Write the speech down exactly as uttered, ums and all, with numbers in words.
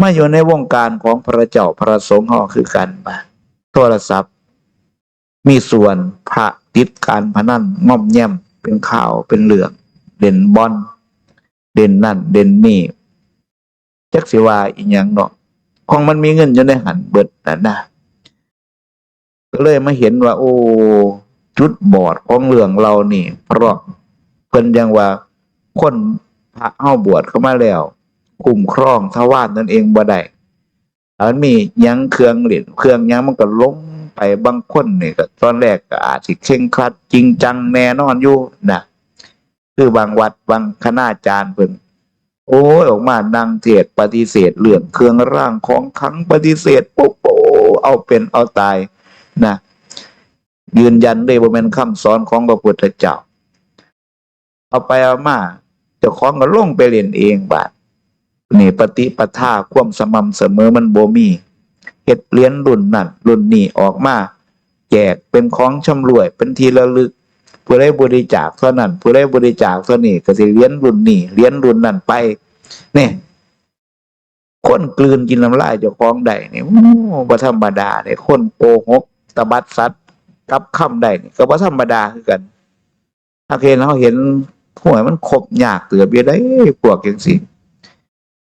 มาอยู่ในวงการของพระเจ้าพระสงฆ์เฮาคือกันบาด โทรศัพท์ มีส่วน พระติดการพนัน ง่อมแง่ม เป็นข่าวเป็นเรื่อง เล่นบอล เล่นนั่นเล่นนี่ จักสิว่าอีหยังเนาะ ของมันมีเงินอยู่ในหั้นเบิดนั่นนะ ก็เลยมาเห็นว่า โอ้ จุดบอดของเรื่องเหล่านี้ เพราะเพิ่นยังว่า คนพระเฮาบวชเข้ามาแล้ว คุ้มครองทวารตนเองบ่ได้ มันมีหยังเครื่องเล่นเครื่องหยังมันก็หลงไป บางคนนี่ก็ตอนแรกก็อาจสิเคร่งครัดจริงจังแน่นอนอยู่นะ คือบางวัดบางคณาจารย์เพิ่น โอ้ย ออกมานั่งเทศน์ปฏิเสธเรื่องเครื่องรางของขลัง ปฏิเสธ โป๊ะโป๊ะ เอาเป็นเอาตายนะ ยืนยันเลยบ่แม่นคำสอนของพระพุทธเจ้า เอาไปเอามา เจ้าของก็ลงไปเล่นเองบาด นี่ปฏิปทาความสม่ำเสมอมันบ่มี เฮ็ดเหรียญรุ่นนั้นรุ่นนี้ออกมา แจกเป็นของชำร่วย เป็นที่ระลึก ผู้ใดบริจาคเท่านั้น ผู้ใดบริจาคเท่านี้ ก็สิเหรียญรุ่นนี้ เหรียญรุ่นนั้นไป นี่ คนกลืนกินน้ำลายเจ้าของได้นี่ โอ้ บ่ธรรมดาเด้ คนโกหก ตบัดสัตย์ กลับคำได้นี่ ก็บ่ธรรมดาคือกัน ถ้าเห็น เฮาเห็น โอ้ย มันคบยากเติบอยู่เด้ พวกจังซี่